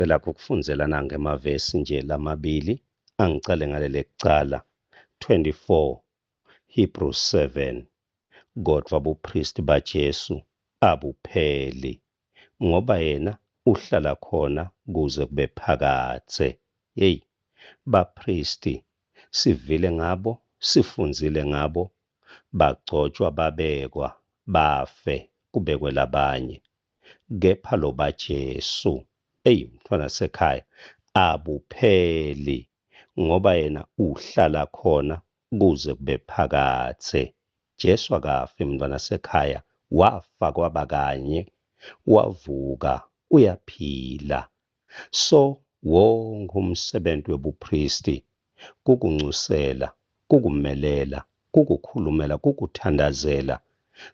Ngicela kukufundzela nange emavesi nje lamabili, angicale ngalele kucala. 24 Hebrews 7. Kodvwa buphristi baJesu abupheli, ngoba yena uhlala khona kuze kube phakadze. Hey, baphristi sivile ngabo, sifundzile ngabo, bagcotshwa babekwa, bafe kubekwe labanye. Kepha lobaJesu, eyi mntfwana sekhaya, abupheli ngoba yena uhlala khona kuze kube phakadze. Jesu akafi mntfwana sekhaya, wafa kwaba kanye, wavuka, uyaphila. So wonke umsebenzi webuphristi kukuncusela, kukumelela, kukukhulumela, kukuthandazela.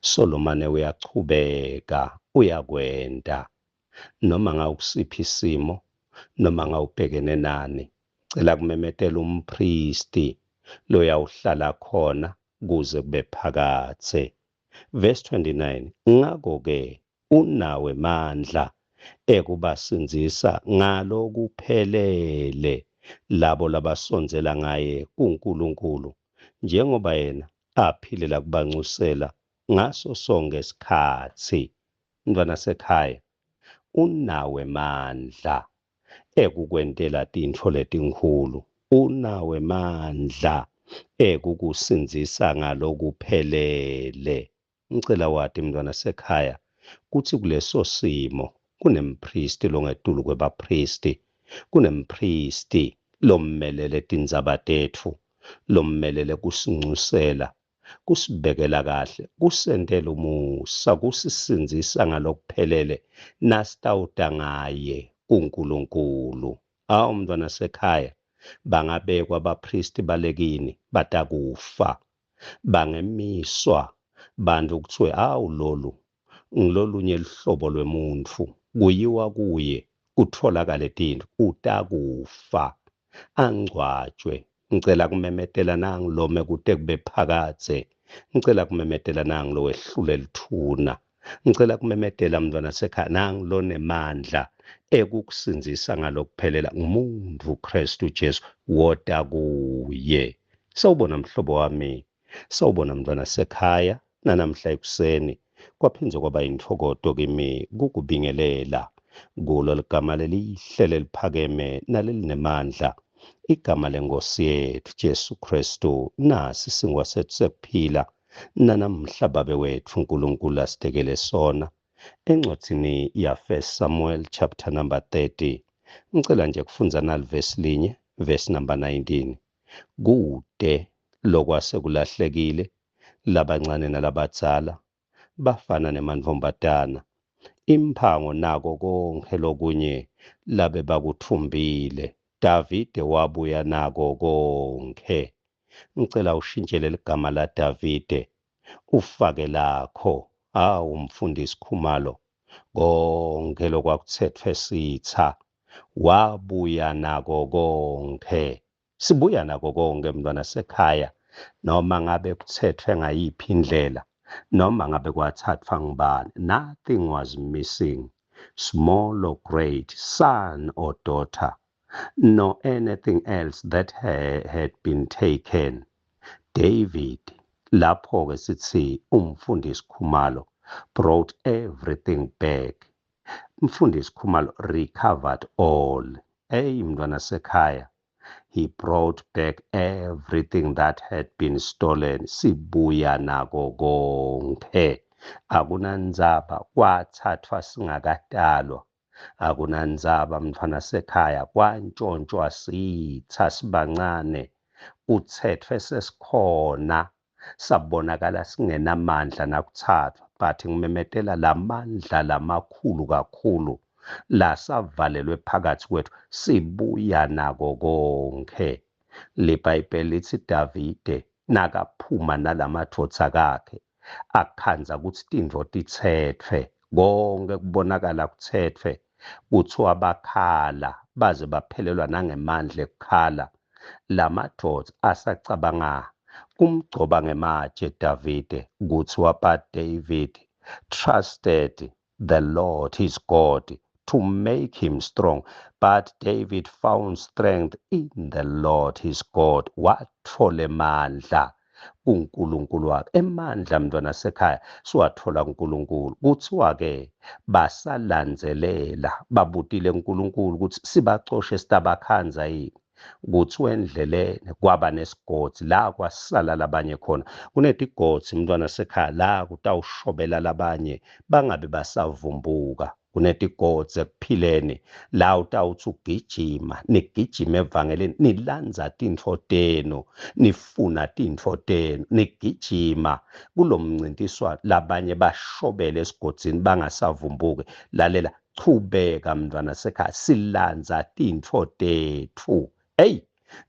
Solomane uyachubeka uyakwenta noma ngawusiphi isimo noma ngawubhekene nani. Cela kumemetela umphristi loyawuhlala khona kuze kube phakadze. Verse 29, ngako-ke unawo emandla ekubasindzisa ngalokuphelele labo labasondzela ngaye kuNkulunkulu, njengoba yena aphilela kubancusela ngaso sonkhe sikhatsi. Mntfwana sekhaya, unawo emandla ekukwentela tintfo letinkhulu, unawo emandla ekukusindzisa ngalokuphelele. Ngicela wati mntwana sekhaya kutsi kuleso simo kunemphristi longetulu kwebaphristi, kunemphristi lommelele tindzaba tetfu, lommelele kusincusela, kusibekela kahle, kusentela umusa, kusisindzisa ngalokuphelele nasitawuta ngaye kuNkulunkulu. Awu mntwana sekhaya, bangabekwa abaphristi balekini batakufa. Bangemiswa bantfu kuthiwe awu lolu ngilolunye luhlobo lwemuntfu, kuyiwa kuye kutfolakale tintfo, utakufa angcwatjwe. Ngicela kumemetela nangilome kute kube phakadze. Ngicela kumemetela nangilowehlule lithuna. Ngicela kumemetela mntwana sekhaya nangilonemandla ekukusindzisa ngalokuphelela ngumuntu Kristu Jesu, wota kuye. Sawubona mhlobo wami, sawubona mntwana sekhaya, nanamhla ekuseni kwaphindze kwaba yintfokoto kimi kukubingelela kulo ligama lelihle leliphakeme nalelinemandla, igama lenkosi yetfu Jesu Kristu. Nasi singwa setfu sekuphila nanamhla Babe wetfu uNkulunkulu asitekele sona encwadzini ya 1 Samuel chapter number 30. Ngicela nje kufundza nalivesi linye, verse number 19. Kute lokwase kulahlekile, labancane nalabadzala, bafana nemantfombatana, imphango nako konkhe lokunye labebakutfumbile, Davide wabuya nako konkhe. Ngicela ushintshele ligama laDavide ufake lakho. Hawu mfundisi Khumalo, konke lokwakutsetfwe sitsa wabuya nako konkhe. Sibuya nako konke mntwana sekhaya, noma ngabe kutsetfwe ngayiphi indlela, noma ngabe kwathathwa ngubani, nothing was missing, small or great, son or daughter, no anything else that had been taken. David, lapho-ke sithi umfundisi Khumalo brought everything back. Mfundisi Khumalo recovered all. Hey mntwana sekhaya, he brought back everything that had been stolen. Sibuya nako konke. Akunandzaba kwathathwa singakatalwa. Akunandzaba mntfwana sekhaya kwantshontshwa sitha sibancane, kutsetfwe sesikhona, sabonakala singenamandla nakuthathwa, but ngimemetela lamandla lamakhulu kakhulu lasavalelwe phakathi kwethu, sibuya nako konke. LiBhayibheli litsi Davide nakaphuma nalamadvodza kakhe akhandza kutsi tintfo titsetfwe, konke kubonakala kutsetfwe, kuthiwa bakhala baze baphelelwa nangemandla ekukhala. Lamadvodza asacabanga kumgcoba ngematshe Davide, kuthiwa but David trusted the Lord his God to make him strong. But David found strength in the Lord his God. Watfola emandla kuNkulunkulu wakhe. Emandla mntwana sekhaya siwatfola kuNkulunkulu. Kuthiwa ke basalandzelela babutile kuNkulunkulu ukuthi sibacoshe sitabakhandza yini. Kuthiwa endleleni kwaba nesigodzi la kwasala labanye khona. Kunetigodzi mntwana sekhaya la kutawushobela labanye bangabe basavumbuka. Kunetigodzi ekuphileni la utawuthi ugijima nigijima evangelini nilandza tintfo tenu nifuna tintfo tenu nigijima kulomncintiswano labanye bashobele esigodzini bangasavumbuki. Lalela, chubeka mntwana sekhaya, silandza tintfo tetfu. Hey,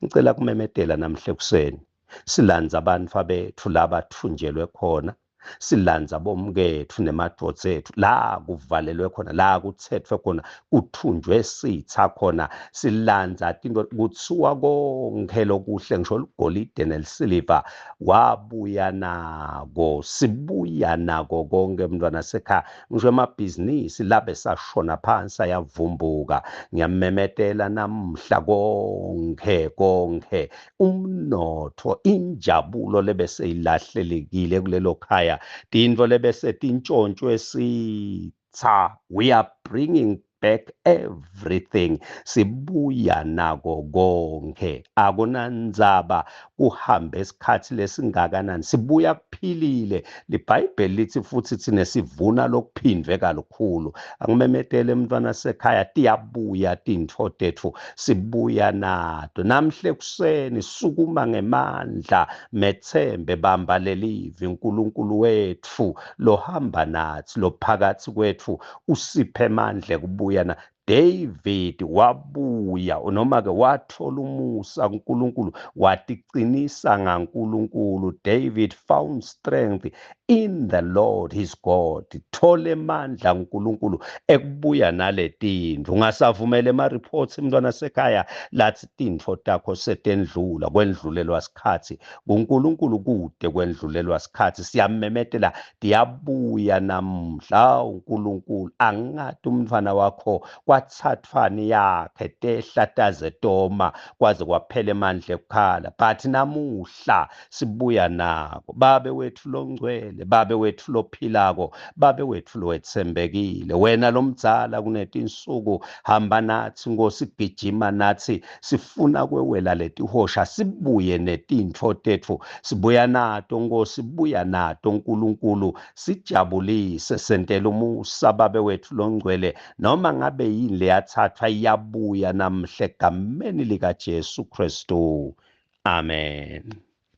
ngicela kumemetela namhla ekuseni, silandza abantfu betfu labathunjelwe khona, silandza bomketfu nemadvodza etfu la kuvalelwe khona, la kutsetfwe khona, kuthunjwe sitha khona. Silandza tintfo, kuthiwa konkhe lokuhle ngisho ligolide nelisiliva wabuya nako. Sibuya nako konke mntwana sekhaya, ngisho emabhizinisi labe sashona phansi ayavumbuka. Ngiyamemetela namuhla konkhe konkhe umnotfo, injabulo lebeseyilahlelekile kulelo khaya, tintfo lebese tintshontshwe sitha, we are bringing back everything. Sibuya nako konke, akunandzaba kuhambe isikhathi lesingakanani, sibuya kuphilile. LiBhayibheli lithi futhi thine sivuna lokuphindwe kalukhulu. Angimemetele mntwana sekhaya, tiyabuya tintfo tetfu, sibuya nato. Namhle ekuseni sukuma ngemandla, methembe, bamba lelivi. uNkulunkulu wetfu lohamba nathi, lophakathi kwetfu, usiphe emandla ekubuya na. David wabuya noma ke wathola umusa kuNkulunkulu, watiqinisa ngaNkulunkulu. David found strength in the Lord his God. Thola emandla kuNkulunkulu ekubuya naletintfo. Ungasavumela ema reports mntwana sekhaya lathi tintfo takho setendlula, kwendlulelwa sikhathi. KuNkulunkulu kude kwendlulelwa sikhathi. Siyamemetela, tiyabuya namuhla. uNkulunkulu angingati umntwana wakho kwathathwani yakhe, tehla taze toma kwaze kwaphela emandla ekukhala, but namuhla sibuya nako. Babe wethu longcwele, babe wethu lophilako, babe wethu lowetsembekile, wena lomdzala kunetinsuku, hamba nathi Nkosi, gijima nathi. Sifuna kwewela letihosha sibuye netintfo tetfu, sibuya nato Nkosi, buya nato Nkulunkulu, sijabulise, sentele umusa babe wethu longcwele. Noma ngabe yini leyathathwa iyabuya namhla egameni likaJesu Kristu, amen.